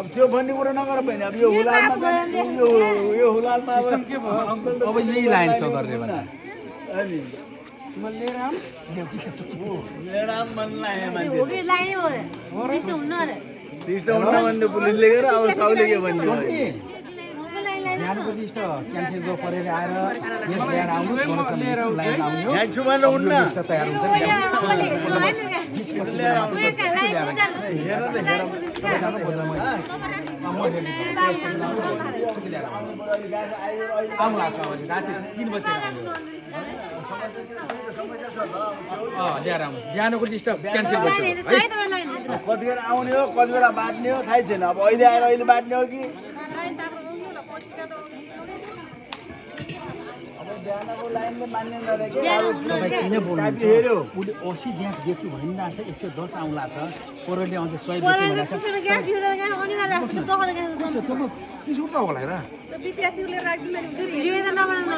अब त्यो भन्ने कुरो नगर बहिनी अब यो हुलालमा जाने यो हुलालमा अब के भयो अङ्कल अब यही लाइन छ गर्ने भने अनि मल्ले राम मेराम मन लाग्यो मान्छे हो कि लाइनै हो रे त्यस्तो हुन्न रे त्यस्तो हुन्छ भन्ने पुलिसले गएर अब साउले के भन्ने यहाँको लिस्ट क्यान्सेलको परेर आएर यस ल्याएर आउनु लाइन आउने हो यहाँ छु भन्नु हुन्न लिस्ट तयार हुन्छ लिएर आउनु हेर त हेर आउनु लाग्छ अब राति 3 बजे ल्याएर आउनु बिहानको लिस्ट क्यान्सल भइसक्यो है कति बेला आउने हो कति बेला बाँड्ने हो थाहै छैन अब अहिले आएर अहिले बाँड्ने हो कि अब बिहानको लाइनले मान्ने नरहेको तपाईँ किन बोल्नुहुन्छ हेऱ्यो उसले 80 ग्यास बेच्छु भनिरहेको छ 110 आउला छ पोरोले आउँछ 100 बेच्नु भनेको छ त्यो त 30 रुपैयाँ होला हेर भिडियो त नबनाउनु